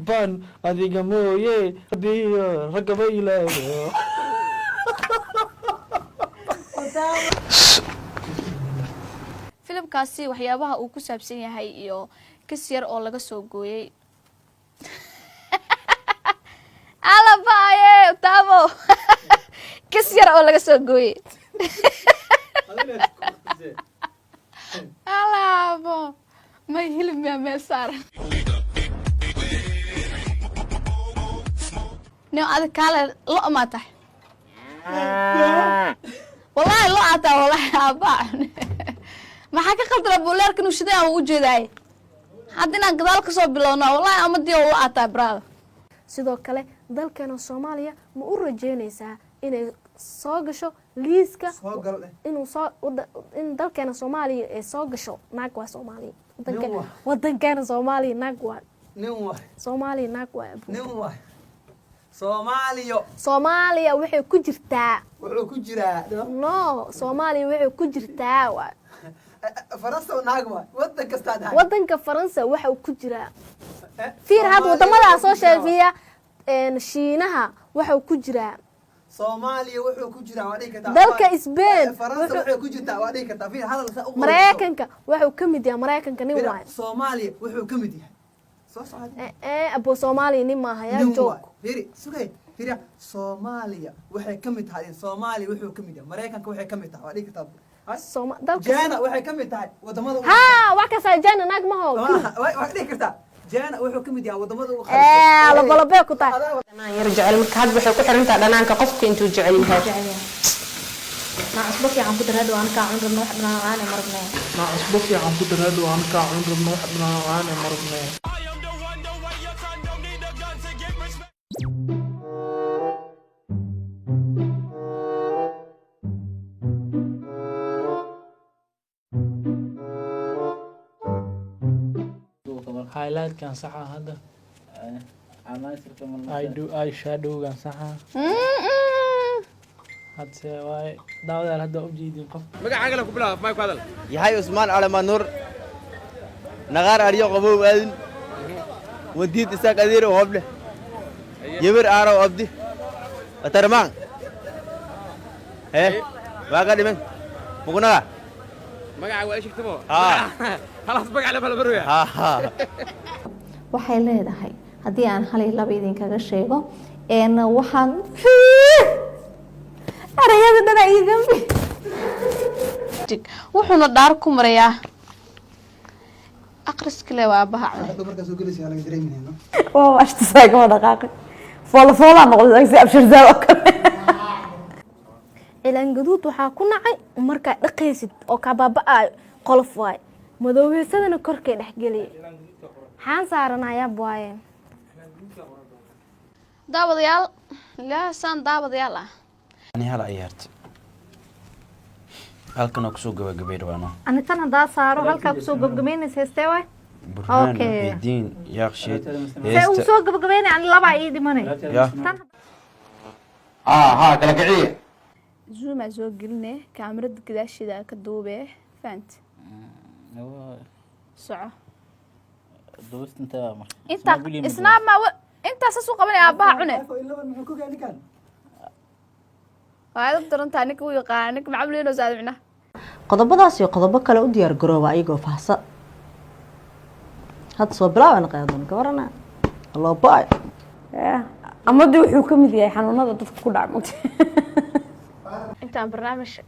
Baan adiga mooye rabbiyo raggaba ilaago. Filimkaasi waxyaabaha uu ku saabsan yahay iyo kas yar oo laga soo gooyey alabaaye taamo, kas yar oo laga soo gooyey alaabo may hilib miyaa meel saaran nin adig kaale lo maa tahay? Wallahi lo ataa, wallahi aabaa maxaa ka khaldana? Buleerka inuu shiday aan u jeedaay hadda inaan gadaal kasoo bilowno. Wallahi amadii oo lo ataa brother. Sidoo kale dalkeena Soomaaliya ma u rajeynaysaa inay soo gasho liiska? Soo gal eh. Inuu soo in dalkeena Soomaaliya ay soo gasho naag waa Soomaaliya. Nin waa. Wadankeena Soomaaliya naag waa. Nin waay. Soomaaliya naag waa abu. Nin waay Soomaaliyo. Soomaaliya waxay ku jirtaa. Wuxuu ku jiraa. No, Soomaaliya waxay ku jirtaa waa. Faransa naag waay, wadan kastaa dhahay. Wadanka Faransa waxa uu ku jiraa. Fiir hadda wadamadaa soo sheegiya, Shiinaha waxa uu ku jiraa. Soomaaliya wuxuu ku jiraa waa dhihi kartaa. Dalka Spain. Faransa waxay ku jirtaa waa dhihi kartaa. Fiir hadal saa u qorayso. Maraykanka waxa uu ka mid yahay, Maraykanka nin Fiir, waayo. Soomaaliya wuxuu ka mid yahay soo socda. Abo Soomaaliya nin maaha yaa. Nin joog waay. Fiiri sugay, fiiri, Soomaaliya waxay ka mid tahay, Soomaaliya wuxuu ka mid yahay, Maraykanka waxay ka mid tahay waa dhihi kartaa. Hay? Dalka Jana waxay ka mid tahay wadamada ugu Ha, wax kasaa jana naag maho. Waa dhihi kartaa Jana wuxuu ka mid yahay wadamada ugu Labalabee ku tahay. Dhanaan yar jecel marka hadda waxay ku xiran tahay dhanaanka qofka intuu jecel yahay. Ma cusbo fiican ku dar, hadhow aan kaa cun rabno wax dhanaan aan marabnay. Ma cusbo fiican ku dar, hadhow aan kaa cun rabno wax dhanaan marabnay. Highlightkan saxa hadda, eye shadowgan saxa hadse waaye. Daawadayaal, hadda ujeedin qof. Yaxay Cusmaan Calamaa Nuur naqaar aryo qabow aadin wandiid Isaaq adeerow hoble yebir aarow abdi atarmaan hee waa ka dhiman mugunaga. Waxay leedahay haddii aan hal iyo laba idinkaga sheego waxaan erayada dhana iiga Wuxuuna dhaar ku marayaa aqriskale waa aabbaha cunay. Hadda markaa soo gelaysa laga dareemayna, no? Waa waashtasaa kama dhaqaaqay, foola foolaa noqday si abshirzaal oo kale. Cilaan gaduud waxaa ku nacay markaa dhaqaysid oo kaa baaba'aayo qolof waaye, madoobaysadana korkay dhexgeliyay xaan saaranayaab waaye. Daawadayaal, ilaahasaan daawadayaal ah. Ani hal ciyaarta halkan oo kusoo gabagabay dhawaano. Ani tan haddaa saaro halkaa kusoo gabagabaynaysa heestee waay? Burhaan. Okay. Muxiidiin Yaaqshiid. See uu soo gabagabaynay, ani labaa ii dhimanay. Ya. Tan. Ha kala kiciya. Zoomaa soo geline, kaamirada gadaasheeda ka duubee, fahant soco. Intaa isnaab maa intaa saas u qabanaya aabbaha cune. iPhone 11 muxuu ku gaari ninkan? Waa aad u darantaa ninka u yaqaana ninka macamuleenoo saada micnaha. Qodobadaas iyo qodobo kale u diyaar garooba ayagoo fahsa. Hadda soo bilaaban qaadan ka warana loo ba-ay. Amadi wuxuu ka mid yahay xanuunada dadka ku dhaca mugta. Intaan barnaamij.